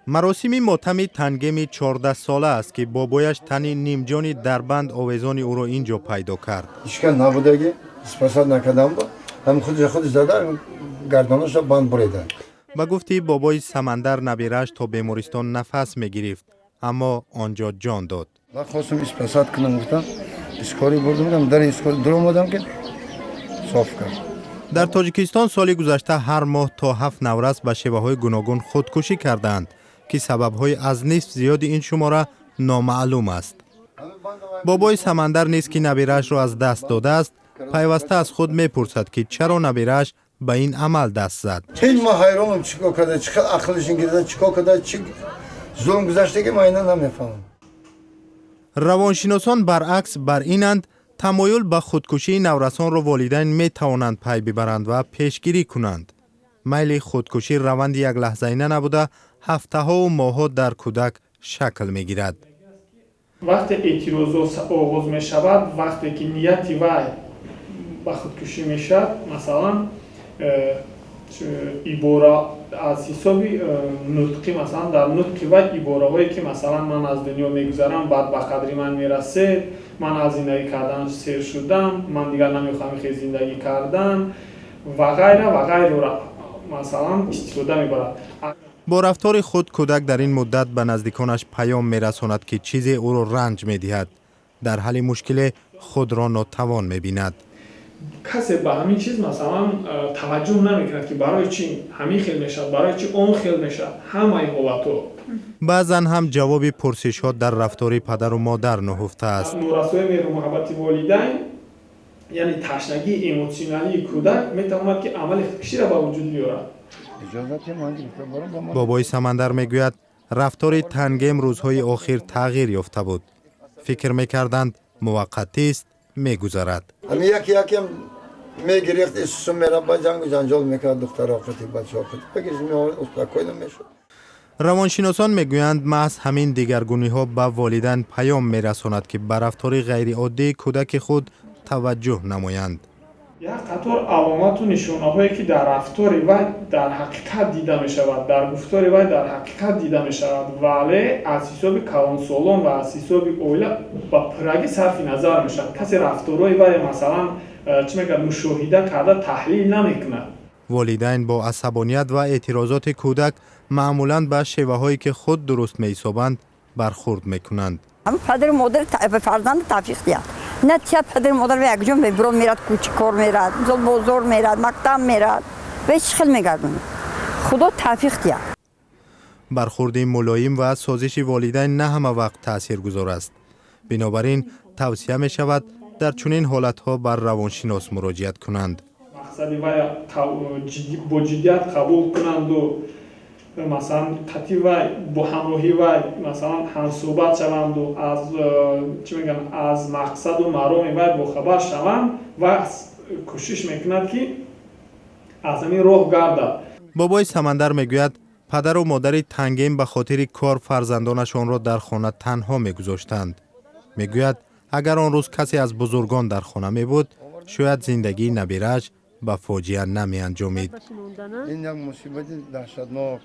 Маросими мотами Тангеми 14сола аст, ки бобояш тани нимҷони дар банд овезони ӯро ин ҷо пайдо кард. Ҳичкас набудаги, спасать накардам, ҳам худаш худаш зада, гардонаша банд буреда. Ба гуфти бобои Самандар, набирааш то бемористон нафас мегирифт, аммо он ҷо ҷон дод. Ман хостум спасать кунам, гуфтам, скорый бурдум, дар скорый дуромадам, ки соф кард. Дар Тоҷикистон соли гузашта ҳар моҳ то ҳафт наврас ба шеваҳои гуногун худкушӣ кардаанд, ки сабабҳои аз нисф зиёди ин шумора номаълум аст. Бобои Самандар низ, ки набираашро аз даст додааст, пайваста аз худ мепурсад, ки чаро набирааш ба ин амал даст зад. Ҳеҷ ма ҳайронам, чӣ кор карда, чӣ хел ақлишин гирда, чӣ кор карда, чӣ зулм гузаштаги, ман ина намефаҳмам. Равоншиносон, баръакс, бар инанд, тамоюл ба худкушии наврасонро волидайн метавонанд пай бибаранд ва пешгирӣ кунанд. Майли худкушӣ раванди яклаҳзаина набуда, ҳафтаҳову моҳҳо дар кӯдак шакл мегирад. Вақте эътирозот оғоз мешавад, вақте ки нияти вай ба худкушӣ мешавад, масалан, ибора аз ҳисоби нутқӣ, масалан, дар нутқи вай ибораҳое ки, масалан, ман аз дунё мегузарам, баъд ба қадри ман мерасед, ман аз зиндагӣ кардан сер шудам, ман дигар намехоҳам хел зиндагӣ кардан ва ғайра ва ғайрора, масалан, истифода мебарад. Бо рафтори худ кӯдак дар ин муддат ба наздиконаш паём мерасонад, ки чизе ӯро ранҷ медиҳад, дар ҳалли мушкиле худро нотавон мебинад. Касе ба ҳамин чиз, масалан, таваҷҷӯҳ намекунад, ки барои чӣ ҳамин хел мешавад, барои чӣ он хел мешавад, ҳамаи ҳолатҳо. Баъзан ҳам ҷавоби пурсишҳо дар рафтори падару модар нуҳуфта аст. Норасои меҳру муҳаббати волидайн, яъне ташнагии эмотсионалии кӯдак метавонад, ки амали худкуширо ба вуҷуд биёрад. Бобои Самандар мегӯяд, рафтори Тангем рӯзҳои охир тағйир ёфта буд. Фикр мекарданд, муваққатист, мегузарад. Ҳами яке якем мегирифт, исусу мерафт, ба ҷангу ҷанҷол мекард, духтароқати, бачаоқати багиз меовард, успокойно мешуд. Равоншиносон мегӯянд, маҳз ҳамин дигаргуниҳо ба волидайн паём мерасонад, ки ба рафтори ғайриоддии кӯдаки худ таваҷҷӯҳ намоянд. Як қатор аломату нишонаҳое, ки дар рафтори вай дар ҳақиқат дида мешавад, дар гуфтори вай дар ҳақиқат дида мешавад, вале аз ҳисоби калонсолон ва аз ҳисоби оила ба пуррагӣ сарфи назар мешавад. Касе рафторҳои вай, масалан, чӣ мегӯяд, мушоҳида карда, таҳлил намекунад. Волидайн бо асабоният ва эътирозоти кӯдак маъмулан ба шеваҳое, ки худ дуруст меҳисобанд, бархурд мекунанд. Падару модар ба фарзанд тавфиқ диҳад, на тия падару модар якҷо мебурон, мерад, кӯчи кор мерад, мисол, бозор мерад, мактаб мерад ва чӣ хел мегардонад. Худо тавфиқ диҳад. Бархурди мулоим ва созиши волидайн на ҳама вақт таъсиргузор аст. Бинобар ин тавсия мешавад, дар чунин ҳолатҳо бар равоншинос муроҷиат кунанд. Мақсади вай бо ҷиддият қабул кунанду, масалан, қатъи вай, бо ҳамроҳи вай, масалан, ҳамсӯҳбат шаванду аз чӣ мегӯянд, аз мақсаду мароми вай бохабар шаванд ва кӯшиш мекунад, ки аз ҳамин роҳ гардад. Бобои Самандар мегӯяд, падару модари Тангем ба хотири кор фарзандонашонро дар хона танҳо мегузоштанд. Мегӯяд, агар он рӯз касе аз бузургон дар хона мебуд, шояд зиндагии набирааш ба фоҷиа намеанҷомид. Ин як мусибати даҳшатнок.